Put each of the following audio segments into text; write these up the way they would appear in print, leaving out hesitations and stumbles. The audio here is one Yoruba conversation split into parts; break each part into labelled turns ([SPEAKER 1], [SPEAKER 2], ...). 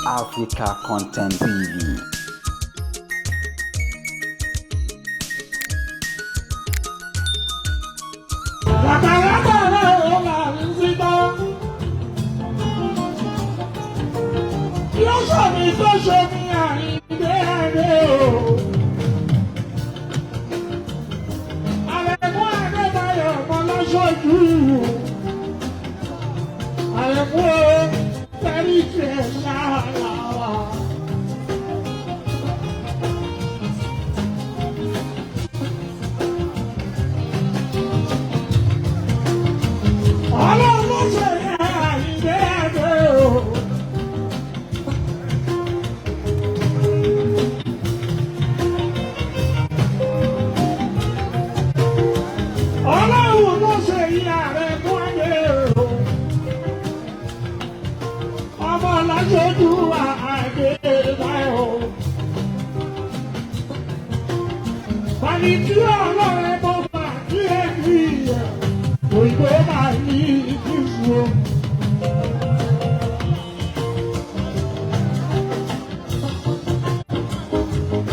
[SPEAKER 1] Africa Content TV.
[SPEAKER 2] Yóò sọ mi tó ṣe ní Àyìndé Adé o. Àrẹ̀mú Adébáyọ̀ ọmọ lọ́sọ̀jú. Àrẹ̀mú o, tẹ́lí tiẹ̀ ṣáàlà wa. Ọlọ́run ló ṣe ní Àyìndé Adé o. Ọlọ́run ló ṣe ìyá rẹ̀ fún ayé o. Ọmọ aláṣojú àdé báyọ̀. Bàbí tí ọlọ́run bó bá kí ẹ ní ìyẹ̀, òyìnbó máa ní ìfúnṣu o.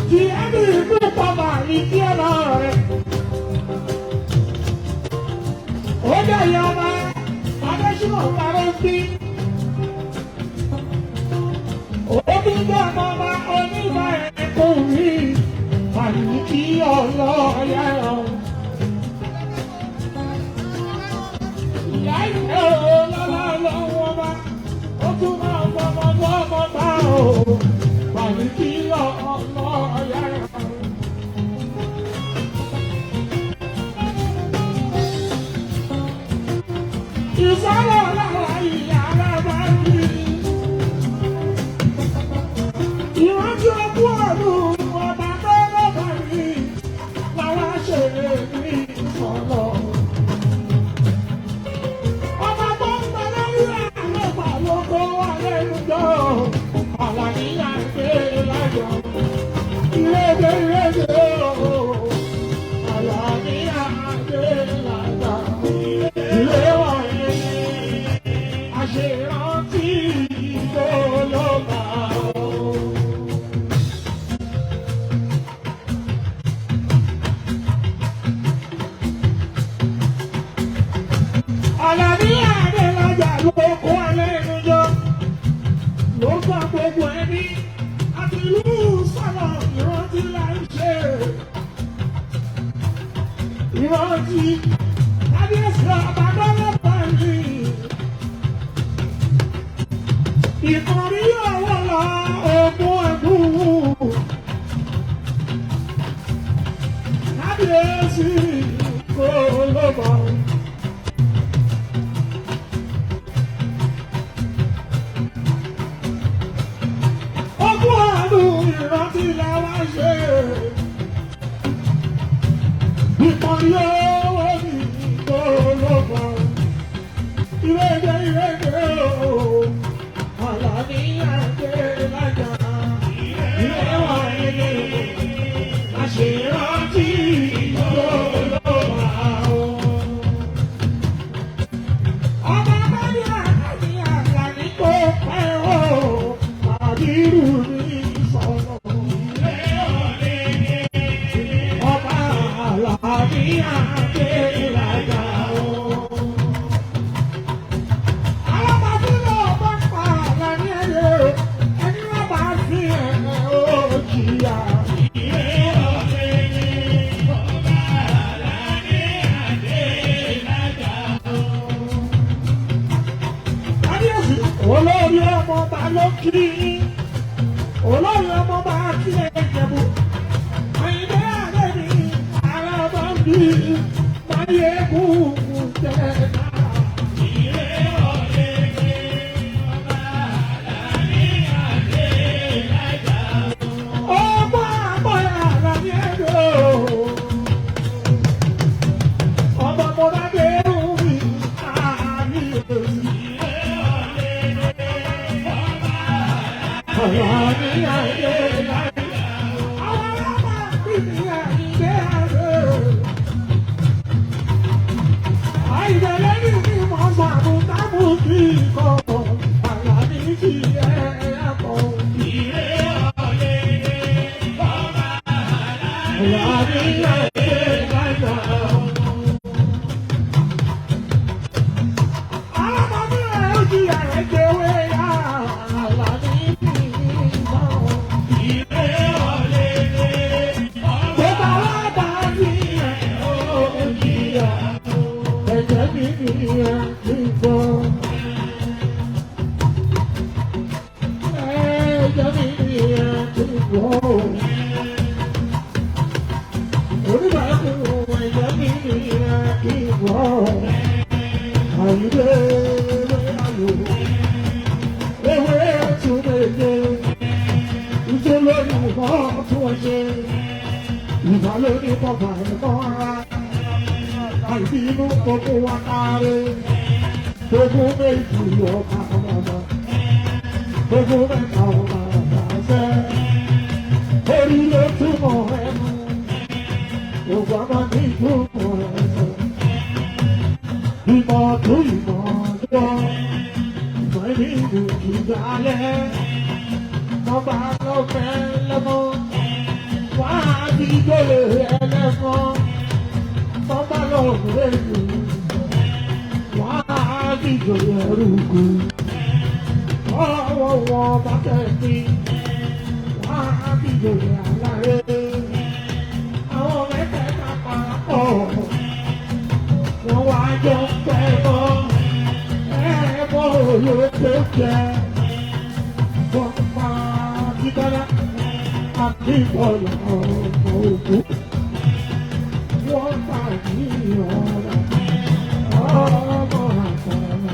[SPEAKER 2] Kí ẹni ìlú pọ̀ ní kí ẹ lọ rẹ̀. Ó dẹ̀ yọ ọba Adésínà parọ́ bí. Ó tún jẹ́ ọmọ ọba onígbà ẹ̀kọ́ mi. Àyè kí ọlọ́yà ọ̀. Ìyá ìfẹ́ o lọ́lá lọ́wọ́ ọba. Ó tún máa fọmọ fọmọ bá o. Àyè kí ọlọ́yà ọ̀. Ìsọ̀rọ̀ lára ìyá alábá rí. Ìrántí ogún ọdún ọba tó lọ́ba rí làwa ṣe ní ìsọ̀rọ̀. Ọba tó ń bẹ lórí àlọ́pàá ló kó wa lẹ́nu jọ. Àlàní àgbé láyọ̀. Ìrèdè ìrèdè o. Àlàní àgbé láyọ̀. Ilé wọ̀nyí àṣèrántí ìgbòlóbà o. Àlàní Adélájà ló kó ẹlẹ́nu jọ ló gbà gbogbo ẹbí àti ìlú sọ̀rọ̀ ìrántí là ń ṣe. Ìrántí kábíyèsí ọba gbọ́dọ̀ ní. Ìkànnì ọwọ́ la ogún ẹ̀dùn. Kábíyèsí kò ló bọ̀. Ogún ọdún ìrántí la wá ṣe. Ìkànnì ọwọ́ mi kò ló bọ̀. Ìrèdè ìrèdè o. Àlàní Adélájà. Ìrẹ́wà ilé àṣèrántí ìgbòlóbà o. Ọba bẹ́ẹ̀ àní Àlàní kò pẹ́ o. Àbírù mi sọ̀rọ̀. Ọba Àlàní Adélájà o. Alábàáfíà ọba pa Àlàní ẹ̀yẹ o. Ẹni wọ́n bá fi ẹ̀ ó jìyà. Kábíyèsí, olórí ọmọọba ló kí yín. Olórí ọmọọba kí ẹ jẹ̀bù. Àyìndé Adé ni alábàáfí máyégún jẹ́ náà. Ọgbọ́n àbọ̀yà Àlàní ẹ̀dọ́. Ọba Mọ́ládé mi àmì òsì. Àlàní Adé láyé. Àwọn ọlọ́pàá bí mi Àyìndé Adé. Àyìndé lẹ́yìn mi mọ̀ sàmù tábù kí kọ̀. Àlàní kì í ẹ̀ ẹ̀kọ́. ṣe. Ìbá ló ní bàbá ẹ̀ mọ́ra. Àìbínú gbogbo wa káre. Gbogbo méjì ọba bàbá. Gbogbo mẹ́ta ọba bàbá sẹ́. Orí ló túmọ̀ ẹnu. Gbogbo àmọ́ ní ìtumọ̀ ẹsẹ̀. Ìmọ̀ tó ìmọ̀ jọ. Ìmọ̀ ẹni ìlú ìdálẹ́. Bàbá lọ́fẹ́ lọ́mọ. Wàá fi gbólé ẹlẹ́fọ́. Bàbá lọ́fẹ́ lù. Wàá fi gbólé ẹrúkú. Ọwọ́ wọn bá kẹ́sì. Wàá fi gbólé aláré. Àwọn mẹ́tẹ̀ẹ̀ta parapọ̀. Wọ́n wá jọ ń pẹ́ mọ́. Ẹ̀ẹ́mọ́ olóògbé jẹ́. Wọ́n pa Akíntọ́lá àti Bọ́lá ọmọ òkú. Wọ́n pa Àjíyànlá ọmọ àtàlà.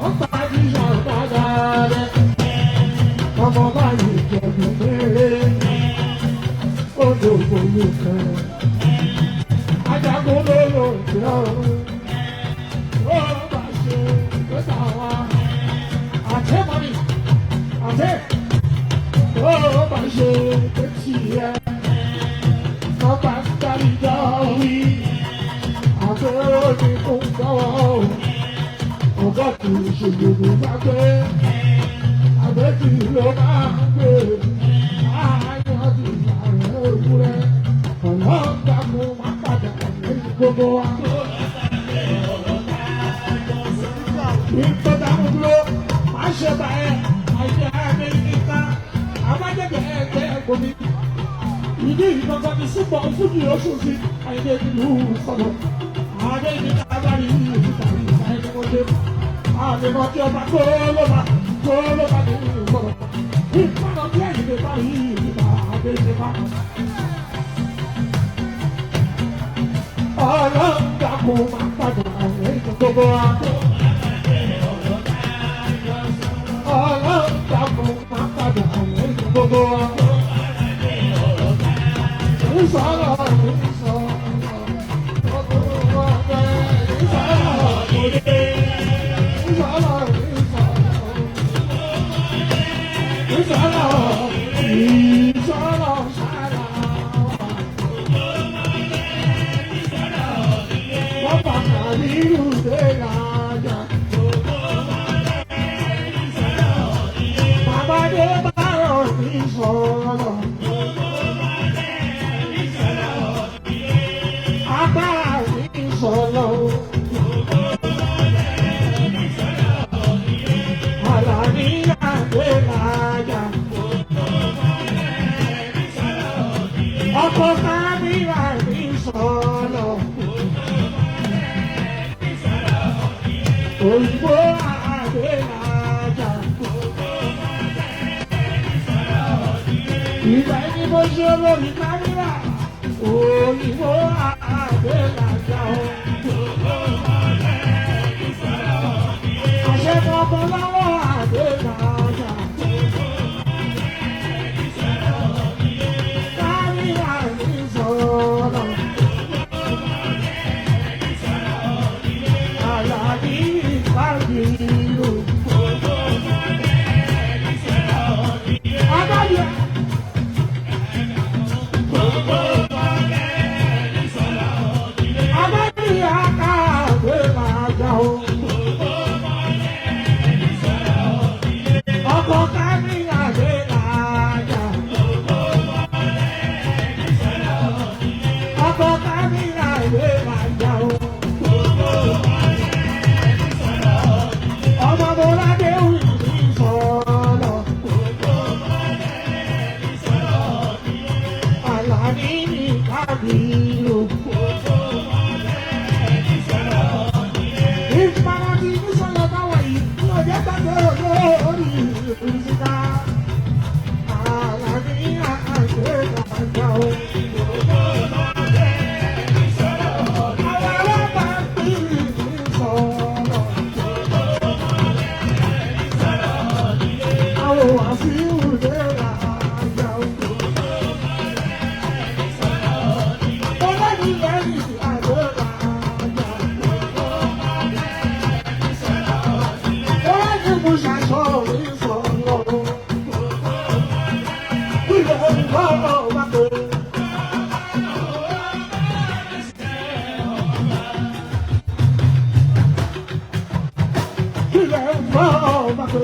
[SPEAKER 2] Wọ́n pa Jíṣà rẹ̀. Ọmọ báyìí jẹ̀bù méré. Odò gbòòlù kan. Ajagun ló lò jẹ́ ọ̀run. Ó bá ṣe gbẹ́ta wa. Àtẹ́ mọ́mí, àtẹ́. Ó bá ṣe pé tiẹ̀. Bàbá ń darí jọ wí. Àbúrò ní kò ń gbọ́. Ọ̀gá kì í ṣe gbogbo bá gbé. Àbẹ́tì ló máa ń gbé. Àyàn ti sàrẹ̀ ewúrẹ́. Ọlọ́gbàmù máa padà lẹ́yìn gbogbo wa. Ìtọ́jà ń dúró, máa ṣe báyẹn, àìjẹ́ Amẹ́ríkà, àbájáde ẹgbẹ́ ẹ̀gbọ́n ìdí ìgbọ̀ngàn ní sípò fújì oṣù sí àìdè ìlú sọ̀rọ̀. Àdé ìdí kábàárì ìlú tàbí ìsáyẹ́dẹ́gbọ́dé. Àmì tí ọba kó ló bá kó ló bá ní ìlú sọ̀rọ̀. Ìpàdé bí àyìnbó bá yí ìlú bá àdé ìdí bá. Ọlọ́run kò máa padà lẹ́yìn gbogbo wa. Ọlọ́run kò máa padà lẹ́yìn gbogbo wa. Ìsọ̀rọ̀ ìsọ̀rọ̀ ọdún ọgbẹ́ ìsọ̀rọ̀ òde. Ìsọ̀rọ̀ ìsọ̀rọ̀ ìsọ̀rọ̀ ìsọ̀rọ̀ sára. Bàbá Kàbírù dé lájà. Bàbá dé bárọ̀ mi sọ̀rọ̀. Agbára mi sọ̀rọ̀. Àlàní àgbé lájà. Ọkọ̀ kámírà mi sọ̀rọ̀. Òyìnbó àgbé lájà. Ìgbà ẹni mo ṣe olórí kámírà. Òyìnbó àgbé lájà o. Àṣẹ mọ́mọ́ lọ́wọ́ àgbé lájà. Kámírà mi sọ̀rọ̀. Àlàní ìpàdé o. Adáyẹ. Adáyẹ akáàgbé làjà o. Ọkọ̀ kámírà gbé làjà. Ọkọ̀ kámírà gbé làjà o. Ọmọ Bọ́ládé wù mí sọ̀rọ̀. Àlàní ní kábírù. Ìfarajì ní sọ̀rọ̀ táwọn yìí ní ọjọ́ gbàgbé òjò orí ìrìnsìká. Àlàní àgbẹ̀ àgbà o. Àwọn alábàápín ní sọ̀rọ̀. Àwọn àfihàn lè ra àjà o. bọ́ ọba pé.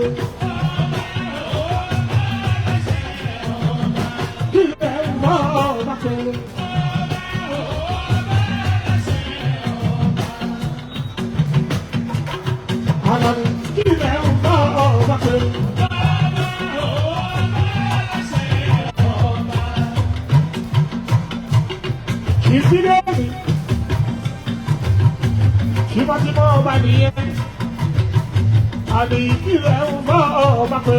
[SPEAKER 2] Kílẹ̀ ń bọ́ ọba pé. Àlàní kílẹ̀ ń bọ́ ọba pé. Ìdílé mi, tímọ́tímọ́ ọba nìyẹn, àmì ìkìlẹ̀ ń bọ́ ọba pé.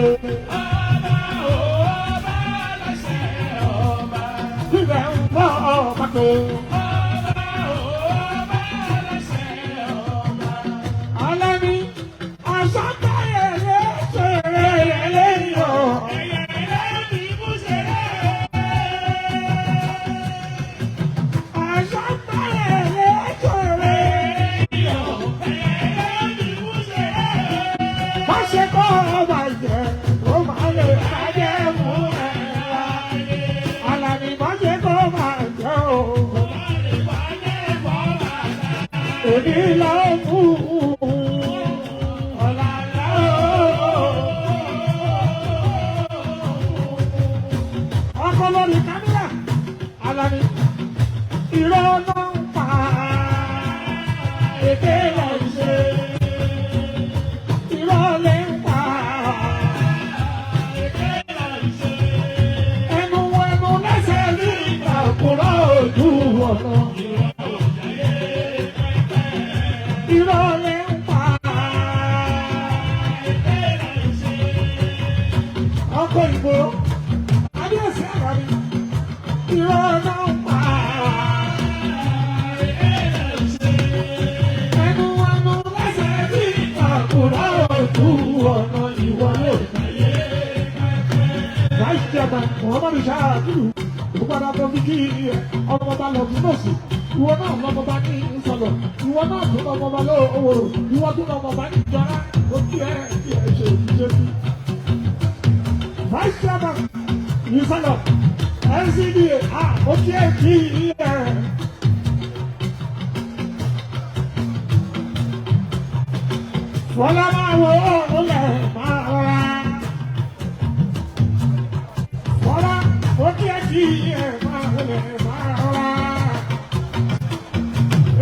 [SPEAKER 2] Ìkìlẹ̀ ń bọ́ ọba pé. Alẹ́ ni àṣàkáyẹ̀ lè ṣeré lẹ́yìn o. Àṣàkáyẹ̀ lè ṣeré. Má ṣe kọ́ ọba jẹ, ó máa lè bàjẹ́ mú ẹ wá. Àlàní má ṣe kọ́ ọba jẹ o. Èmi lọ mú ọ̀la lọ. Ọkọ lórí kámẹ́rà, Àlàní, irọ́ ló ń pa, èké lọ ṣe irọ́ lè ń pa. Ẹnu ẹnu lẹ́sẹ̀ ní ìtàkùrọ̀ ojú ọ̀nà. Irọ́ lè ń pa. Ọkọ̀ ìbò, Adéyẹsí Àlàní, irọ́ náà ń pa. Ẹnu ẹnu lẹ́sẹ̀ ní ìtàkùrọ̀ ojú ọ̀nà ìwọ ló ṣàyẹ̀. Vice Chairman Muhammadu Shakiru, Ìbúpadà Bọ́bíkì ọmọọba lọ́dún nọ́ọ̀sì, ìwọ náà lọ́mọba ní ìsọ̀lọ̀, ìwọ náà tún lọ́mọba lówòrò, ìwọ tún lọ́mọba ní ìjọra, ó kí ẹ kí ẹ ṣe òṣìṣẹ́ sí. Vice Chairman ìsọ̀lọ̀ NCDA, ó kí ẹ kí ẹ. Fọlá máa wo ó lẹ̀ máa rọra. Fọlá ó kí ẹ kí ẹ máa lẹ̀ máa rọra.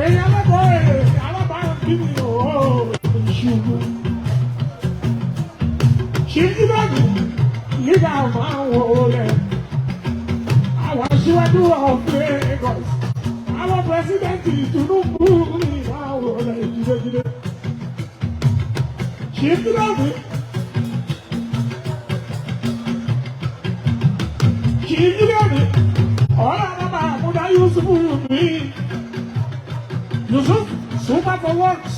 [SPEAKER 2] Èèyàn lẹ́kọ̀ọ́ èrè alábàárùn bí mi ò ṣubú. Ṣìkí bẹ́ẹ̀ni nígbà máa ń wò lẹ̀. Àwọn aṣíwájú of Lagos, àwọn pírẹsidẹ́ǹtì Tinubu ní máa wò lẹ̀ jídéjídé. Ṣìkí bẹ́ẹ̀ni. Ṣìkí bẹ́ẹ̀ni ọ̀rọ̀ bàbá àmúdá Yusufu mi. Yusuf Super for Works.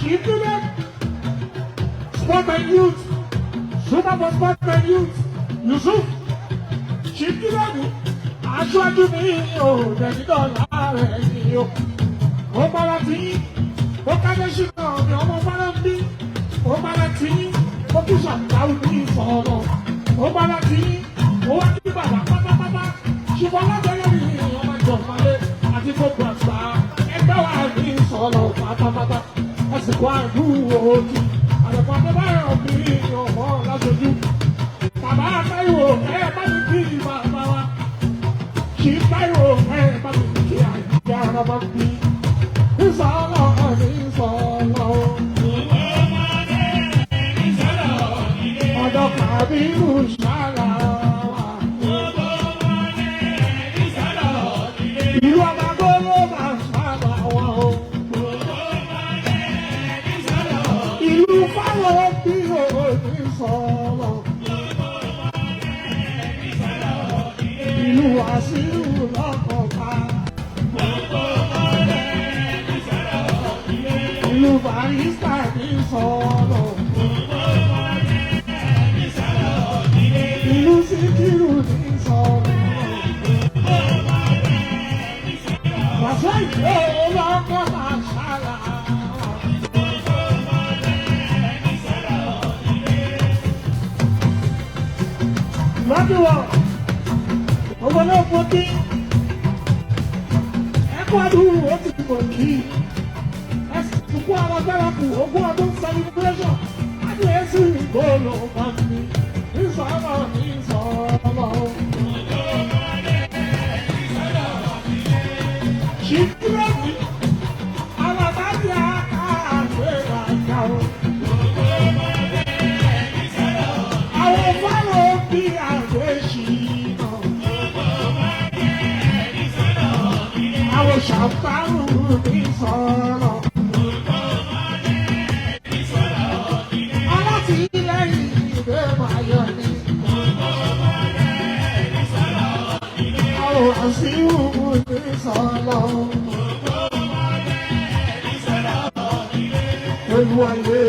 [SPEAKER 2] Ṣìkí bẹ́ẹ̀ni Sport and Youth. Super for Sport and Youth. Yusuf Ṣìkí bẹ́ẹ̀ni aṣáájú mi ò dẹ̀mí dọ̀là rẹ̀ ni o. Ó bára tí yín, ó kájẹ́ ṣìnà mi ọmọ bára ń bí. Ó bára tí yín, ó kí ṣàǹdáwù ní ìsọ̀rọ̀. Ó bára tí yín, ó wá kí bàbá pátápátá. Ṣùgbọ́n látọ̀yẹ́ mi ọmọ ìjọ̀mọ́lé àti gbogbo àgbà ẹgbẹ́ wa ní ìsọ̀rọ̀ pátápátá. Ẹsìnkú àdúgbò òkì, àlẹ́kùn adébáyọ̀ mi ọmọ láṣojú. Bàbá Táíwò ẹ bá mi kí bàbá wa. Kì í Táíwò ẹ bá mi kí àyíká ara bá mi. Ìsọ̀rọ̀ ní ìsọ̀rọ̀. Ọ̀dọ̀ Kàbírù ṣáàlà wà. Ìlú Abagolo máa ṣáàlà wà o. Ìlú Fáwọn bí òní sọ̀rọ̀. Ìlú Wàsíù lọ́kọ̀ọ́ta. Ìlú Barista ní sọ̀rọ̀. Ìlú Síkírù ní sọ̀rọ̀. Wàsíù ìlú ọlọ́kọ̀ máa ṣáàlà wà. Lọ́dúnwọ̀, ọmọ náà mọ kí ẹkọ àdúrà ó ti mọ̀ kí ẹsùn kú àwọn agbára kù ogún ọdún celebration. bá mi ní sọ̀rọ̀ ní sọ̀rọ̀. Ṣìkúrò mi, alábàbí àgbéraga o. Àwọn fáwọn bí àgbéṣínà. Àwọn ṣàǹfààrù mi sọ̀rọ̀. Alátìlẹ́yìn ìgbé máa yọ ni. Àwọn àṣìwò mi sọ̀rọ̀. Olúwayé